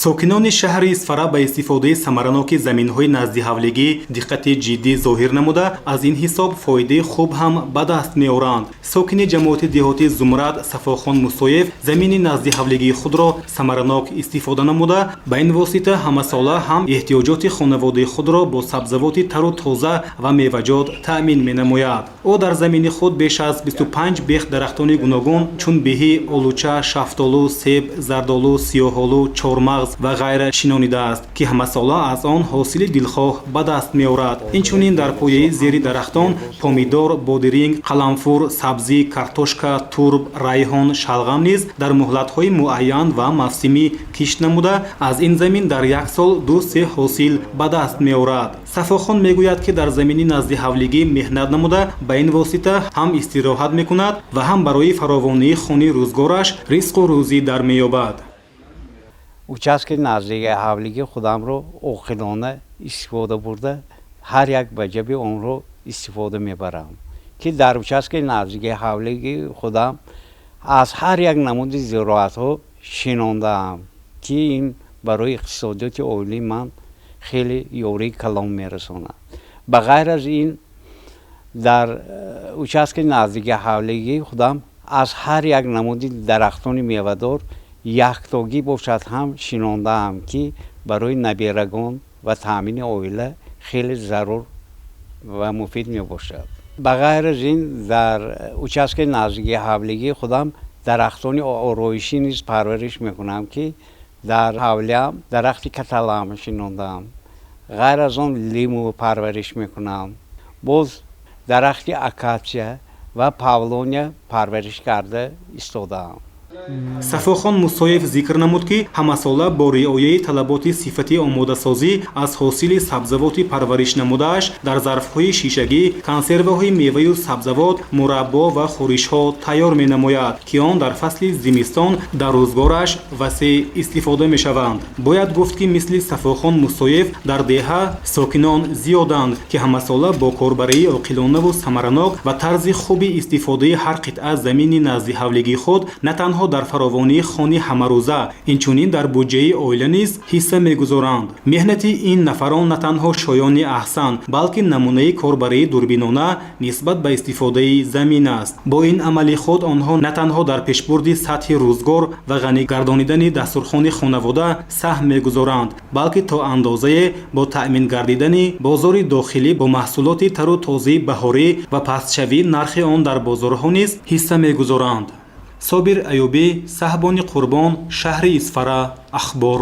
Сокинони шаҳри Исфара ба истифодаи самараноки заминҳои наздиҳавлигӣ диққати ҷиддӣ зоҳир намуда, аз ин ҳисоб фоидаи хуб ҳам ба даст меоранд. Сокини ҷамоати деҳоти Зумрад Сафохон Мусоев замини наздиҳавлигии худро самаранок истифода намуда, ба ин восита ҳамасола ҳам эҳтиёҷоти хонаводаи худро бо сабзавоти тару тоза ва меваҷот таъмин менамояд. Ӯ дар замини худ беш аз 25 бех дарахтони гуногун, чун беҳӣ, олуча, шафтолу, себ, зардолу, сиёҳолу, чормағз ва ғайра шинонидааст, ки ҳамасола аз он ҳосили дилхоҳ ба даст меорад. Инчунин дар пояи зери дарахтон помидор, бодиринг, қаламфур, сабзӣ, картошка, турб, райҳон, шалғам низ дар муҳлатҳои муайян ва мавсимӣ кишт намуда, аз ин замин дар як сол ду-се ҳосил ба даст меорад. Сафохон мегӯяд, ки дар замини наздиҳавлигӣ меҳнат намуда, ба ин восита ҳам истироҳат мекунад ва ҳам барои фаровонии хони рӯзгораш ризқу рӯзӣ дар меёбад. Участки наздики ҳавлигии худамро оқилона истифода бурда, ҳар як ваҷаби онро истифода мебарам, ки дар участки наздики ҳавлигии худам аз ҳар як намуди зироатҳо шинондаам, ки ин барои иқтисодиёти оилаи ман хеле ёрии калон мерасонад. Ба ғайр аз ин, дар участки наздики ҳавлигии худам аз ҳар як намуди дарахтони мевадор яктогӣ бошад ҳам шинондаам, ки барои наберагон ва таъмини оила хеле зарур ва муфид мебошад. Ба ғайр аз ин, дар участки наздики ҳавлигии худам дарахтони ороишӣ низ парвариш мекунам, ки дар ҳавлиам дарахти каталам шинондаам. Ғайр аз он, лиму парвариш мекунам, боз дарахти акатсия ва павлония парвариш карда истодаам. Сафохон Мусоев зикр намуд, ки ҳамасола бо риояи талаботи сифати омодасозӣ аз ҳосили сабзавоти парвариш намудааш дар зарфҳои шишагӣ консерваҳои меваю сабзавот, мураббо ва хӯришҳо тайёр менамояд, ки он дар фасли зимистон дар рӯзгораш васеъ истифода мешаванд. Бояд гуфт, ки мисли Сафохон Мусоев дар деҳа сокинон зиёданд, ки ҳамасола бо корбарии оқилонаву самаранок ва тарзи хуби истифодаи ҳар қитъа замини наздиҳавлигии худ на танҳо дар фаровонии хони ҳамарӯза, инчунин дар буҷаи оила низ ҳисса мегузоранд. Меҳнати ин нафарон на танҳо шоёни аҳсан, балки намунаи корбарии дурбинона нисбат ба истифодаи замин аст. Бо ин амали худ онҳо на танҳо дар пешбурди сатҳи рӯзгор ва ғанӣ гардонидани дастурхони хонавода саҳм мегузоранд, балки то андозае бо таъмин гардидани бозори дохилӣ бо маҳсулоти тару тозаи баҳорӣ ва пастшавии нархи он дар бозорҳо низ ҳисса мегузоранд. Собир Аюбӣ, Саҳбони Қурбон, шаҳри Исфара, Ахбор.